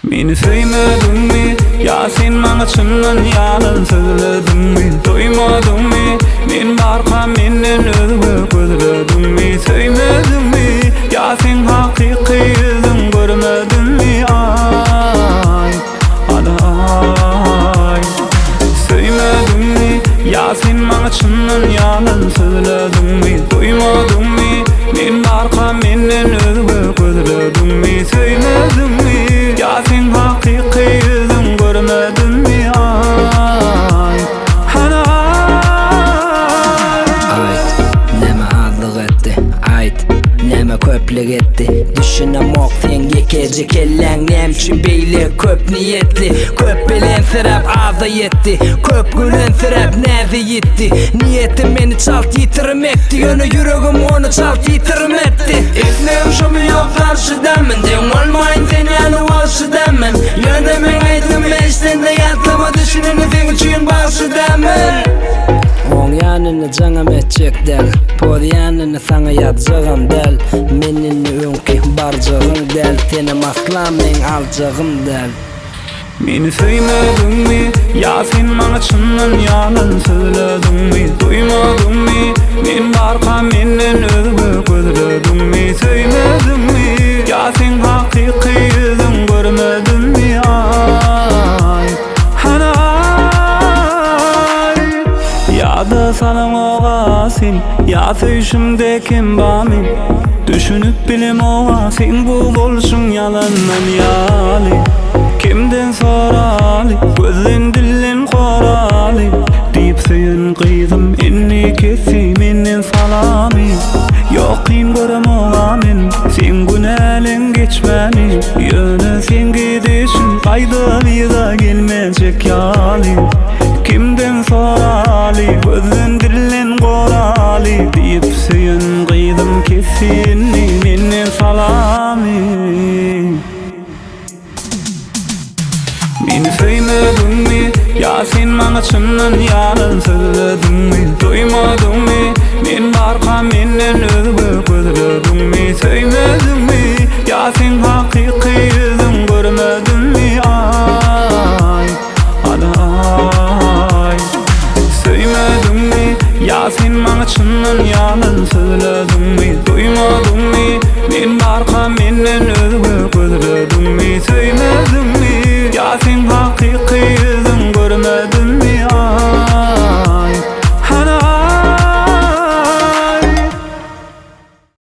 Meni söýmediňmi? Ýa sen maňa çyndan ýalan sözlediňmi? Duýmadyňmy? Men barka menden özge gözlediňmi? Söýmediňmi? Ýa sen hakyky ýüzüň görmedimmi? Aý, alaý. Söýmediňmi? Ýa sen maňa çyndan ýalan sözlediňmi? Duýmadyňmy? Men barka menden özge gözlediňmi? Söýmediňmi? Ýa sen hakyky ýüzüň görmedimmi? Aý, hanaý. Aýt, näme azlyk etdi? Aýt, näme köplük etdi? Düşünemok seň ýekeje kelläň näme üçin beýle köp niýetli? Köp bilensiräp aza ýetdi, köp gülensiräp näzi ýitdi. Niýetim meni çalt ýitirmekdi, ýöne ýüregim ony çalt ýitirim etdi. Islegim şomy ýok garşy dälmen, deň bolmaýyn sen ýaly wagşy dälmen. Ýöne meň aýdymymy eşdende ýatlama düşüneni seň üçin bagşy dälmen. Oň ýanyna jaňam etjek däl, Poz ýanyna saňa ýazjagam däl. Men indi öňki barjagyň däl, Senem asla meň aljagym däl. Meni söýmediňmi? Ýa sen maňa çyndan ýalan sözlediňmi? Duýmadyňmy? Men barka menden özge gözlediňmi? Söýmediňmi? Ýa sen hakyky ýüzüň görmedimmi? Aý, hanaý. Ýada salaňoga sen, ýa söýşümde kem barmy? Düşünip bilemoga seň bu bolşuň ýalandan ýaly. Kimden soraly, gözden dilden goraly. Diýip söýen gyzym indi kesdi menden salamy. Ýok kyn göremoga men seň günäleň geçmäni. Ýöne seň gidişiň gaýdyp yza gelmejek ýaly. Kimden soraly, gözden dilden goraly. Diýip söýen gyzym kesdi indi menden salamy. Meni söýmediňmi? Ýa sen maňa çyndan ýalan sözlediňmi? Duýmadyňmy? Men barka menden özge gözlediňmi? Söýmediňmi? Ýa sen hakyky ýüzüň görmedimmi? Aý, alaý. Söýmediňmi? Ýa sen maňa çyndan ýalan sözlediňmi? Duýmadyňmy? Men barka menden özge gözlediňmi? Söýmediňmi?